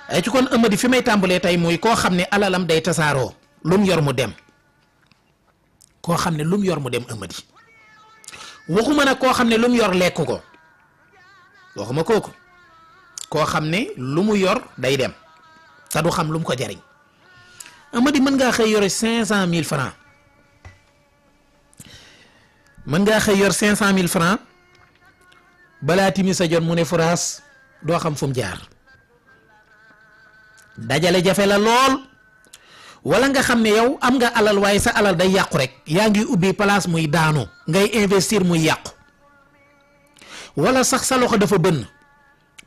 ay ci kon Amady fi may tàmbalee tey muy koo xam ne alalam day tasaaroo lu mu yor mu dem koo xam ne lu mu yor mu dem Amady waxuma nag koo xam ne lu mu yor lekk ko waxuma kooku koo xam ne lu mu yor day dem te du xam lu mu ko jariñ Amady mën ngaa xëy yore 500 000 francs mën ngaa xëy yor 500 000 francs balaa timis sa jot mu ne furaas doo xam fu mu jaar dajale jafe la lool wala nga xam ne yow am nga alal waaye sa alal day yàqu rek yaa ngi ubbi place muy daanu ngay investir muy yàqu wala sax sa loxo dafa bënn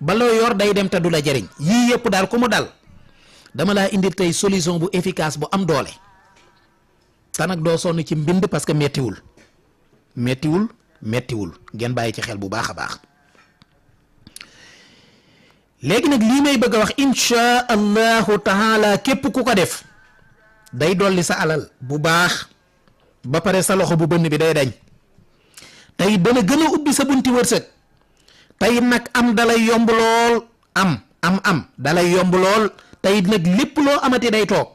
ba loo yor day dem te du la jariñ yii yëpp daal ku mu dal dama laa indil tey solution bu efficace bu am doole te nag doo sonn ci mbind parce que mettiwul ngeen bàyyi ci xel bu baax a baax léegi nag lii may bëgg a wax insha allahu taala képp ku ko def day dolli sa alal bu baax ba pare sa loxo bu bënn bi day dañ tey dana gën a ubbi sa bunti wërsëg tey nag am dalay yomb lool am dalay yomb lool tey nag lépp loo amati day toog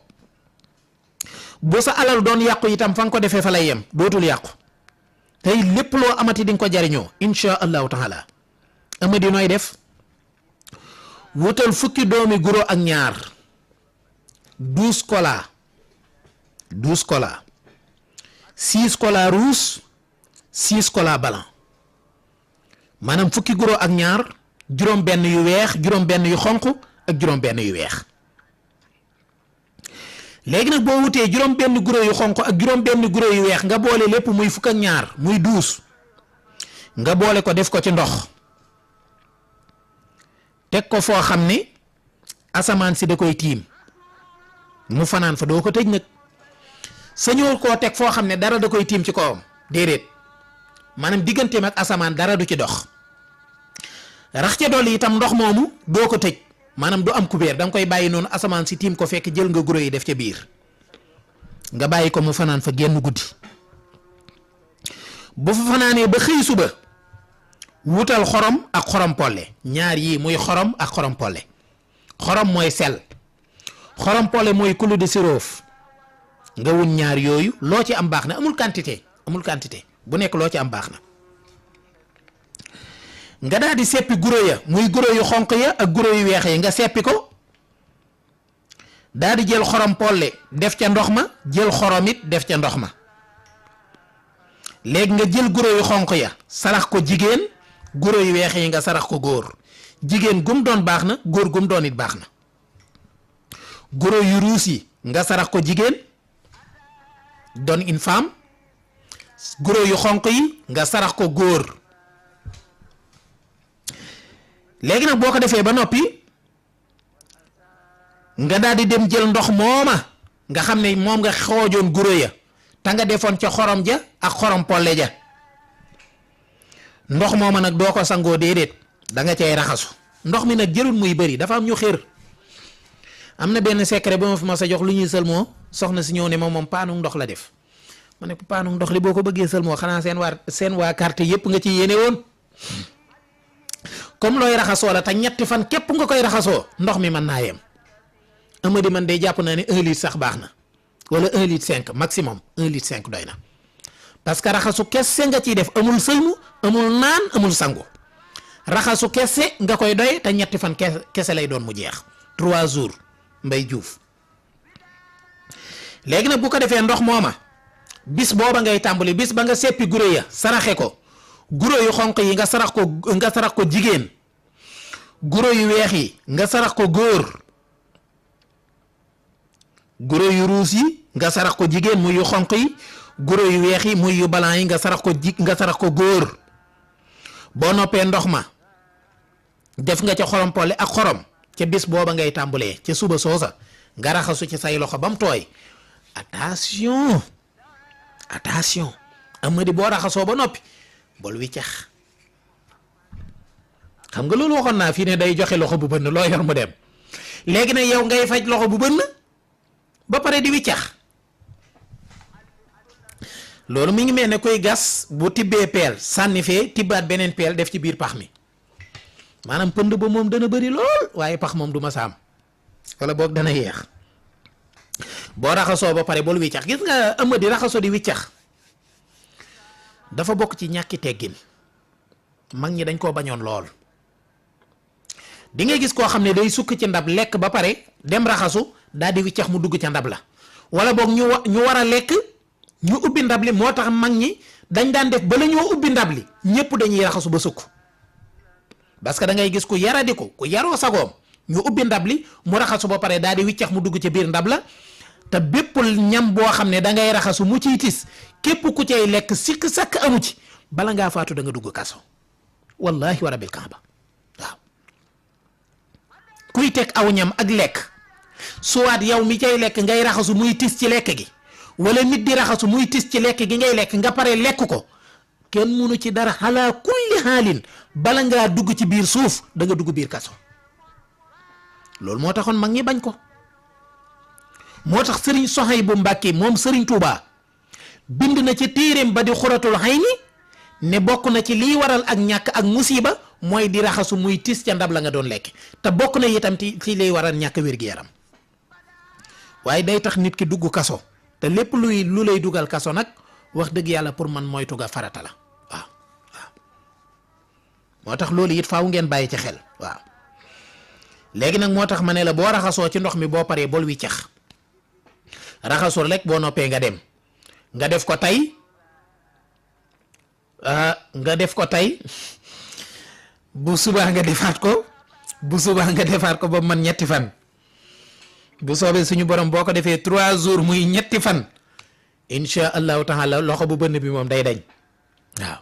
bu sa alal doon yàqu itam fa nga ko defee fa lay yem dootul yàqu tey lépp loo amati di nga ko jariñoo insha allahu taala Amady nooy def wutal fukki doomi guro ak ñaar 12 cola 6 cola rouge 6 cola blanc maanaam fukki guro ak ñaar juróom benn yu weex juróom benn yu xonq ak juróom benn yu weex léegi nag boo wutee juróom benn guro yu xonq ak juróom benn guro yu weex nga boole lépp muy fukk ak ñaar muy 12 nga boole ko def ko ci ndox teg ko foo xam ne asamaan si da koy tiim mu fanaan fa doo ko tëj nag sañoo koo teg foo xam ne dara da koy tiim ci kawam déedéet maanaam digganteem ak asamaan dara du ci dox rax ca dolli itam ndox moomu doo ko tëj maanaam du am kubéer da nga koy bàyyi noonu asamaan si tiim ko fekk jël nga guro yi def ca biir nga bàyyi ko mu fanaan fa génn guddi bu fa fanaanee ba xëy suba wutal xorom ak xorom polle ñaar yii muy xorom ak xorom polle xorom mooy sel xorom polle mooy kulu de sirof nga wun ñaar yooyu loo ci am baax na amul quantité bu nekk loo ci am baax na nga daal di seppi guro ya muy guro yu xonq ya ak guro yu weex yi nga seppi ko daal di jël xorom polle def ca ndox ma jël xorom it def ca ndox ma léegi nga jël guro yu xonq ya sarax ko jigéen guro yu weex yi nga sarax ko góor jigéen gum doon baax na góor gum doon it baax na guro yu ruus yi nga sarax ko jigéen doon une femme guro yu xonq yi nga sarax ko góor léegi nag boo ko defee ba noppi nga daal di dem jël ndox mooma nga xam ne moom nga xoojoon guro ya te nga defoon ca xorom ja ak xorom polle ja ndox mooma nag doo ko sangoo déedéet da nga cay raxasu ndox mi nag jërul muy bëri dafa am ñu xër am na benn secret ba ma fi ma sa jox lu ñuy sëlmoo soxna si ñëw ne moom paanu ndox la def ma ne ko paanu ndox li boo ko bëggee sëlmoo xanaa seen waa carte yépp nga ci yéene woon comme looy raxasoo la te ñetti fan képp nga koy raxasoo ndox mi mën naa yem Amady man day jàpp naa ne 1 litre sax baax na wala 1 litre 5 maximum 1 litre 5 doy na parce que raxasu kese nga ciy def amul sëlmu amul naan amul sangu raxasu kese nga koy doy te ñetti fan kese lay doon mu jeex 3 jours Mbay Juuf léegi nag bu ko defee ndox mooma bis booba ngay tàmbali bis ba nga seppi guro ya saraxe ko guro yu xonq yi nga sarax ko jigéen guro yu weex yi nga sarax ko góor guro yu ruus yi nga sarax ko jigéen muy yu xonq yi guro yu weex yi muy yu balan yi nga sarax ko góor boo noppee ndox ma def nga ca xorom polle ak xorom ca bis booba ngay tàmbalee ca suba soosa nga raxasu ci say loxo ba mu tooy attention Amady boo raxasoo ba noppi bol wiccax xam nga loolu waxoon naa fii ne day joxe loxo bu bënn loo yor mu dem léegi nag yow ngay faj loxo bu bënn ba pare di wiccax loolu mi ngi mel ne koy gas bu tibbee peel sànni fee tibbaat beneen peel def ci biir pax mi maanaam pënd ba moom dana bëri lool waaye pax moom du ma saam wala boog dana yeex boo raxasoo ba pare bul wiccax. gis nga ëmma di raxasoo di wiccax dafa bokk ci ñàkki teggin, mag ñi dañ koo bañoon lool. di nga gis koo xam ne day sukk ci ndab lekk ba pare dem raxasu daal di wiccax mu dugg ca ndab la, wala boog ñu war a lekk ñu ubbi ndab li. moo tax mag ñi dañ daan def bala ñoo ubbi ndab li ñëpp dañuy raxasu ba sukk, parce que da ngay gis ku yaradi ko ku yaroo sagoom ñu ubbi ndab li mu raxasu ba pare daal di wiccax mu dugg ca biir ndab la. te bépp ñam boo xam ne da ngay raxasu mu ciy tis képp ku cay lekk sikk sakk amu ci bala ngaa faatu da nga dugg kaso, wallahi wa rabbil kaaba. waaw kuy teg aw ñam ak lekk suwaat yow mi cay lekk ngay raxasu muy tis ci lekk gi, wala nit di raxasu muy tis ci lekk gi ngay lekk nga pare lekk ko, kenn munu ci dara ala kulli xaalin bala ngaa dugg ci biir suuf da nga dugg biir kaso. loolu moo taxoon mag ñi bañ ko. moo tax sëriñ Sohaybu Mbàkke moom sëriñ Tuubaa bind na ci téeréem ba di Xuratul Hayni ne bokk na ci liy waral ak ñàkk ak musiba mooy di raxasu muy tis ca ndab la nga doon lekk, te bokk na itam ci liy waral ñàkk wér-gi-yaram. waaye day tax nit ki dugg kaso, te lépp lu lay dugal kaso nag wax dëgg yàlla pour man moytu ga farata la. waaw moo tax loolu it faaw ngeen bàyyi ci xel. waaw léegi nag moo tax ma ne la boo raxasoo ci ndox mi boo paree bol wi cax raxasul rek boo noppee nga dem nga def ko tey bu subaa nga defaat ko ba man ñetti fan bu soobee suñu borom boo ko defee 3 jours muy ñetti fan insha allahu taala loxo bu bënn bi moom day dañ. waaw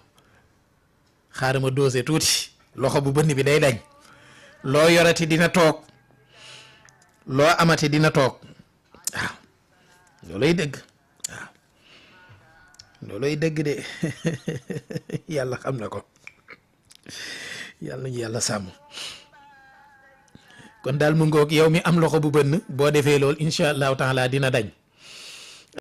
xaaral ma dosé tuuti loxo bu bënn bi day dañ, loo yorati dina toog, loo amati dina toog. waaw loolay dëgg. waaw loolay dëgg de yàlla xam na ko, yàlla ñu yàlla sàmm. kon daal mu ngoog yow mi am loxo bu bënn boo defee loolu insha allahu taala dina dañ.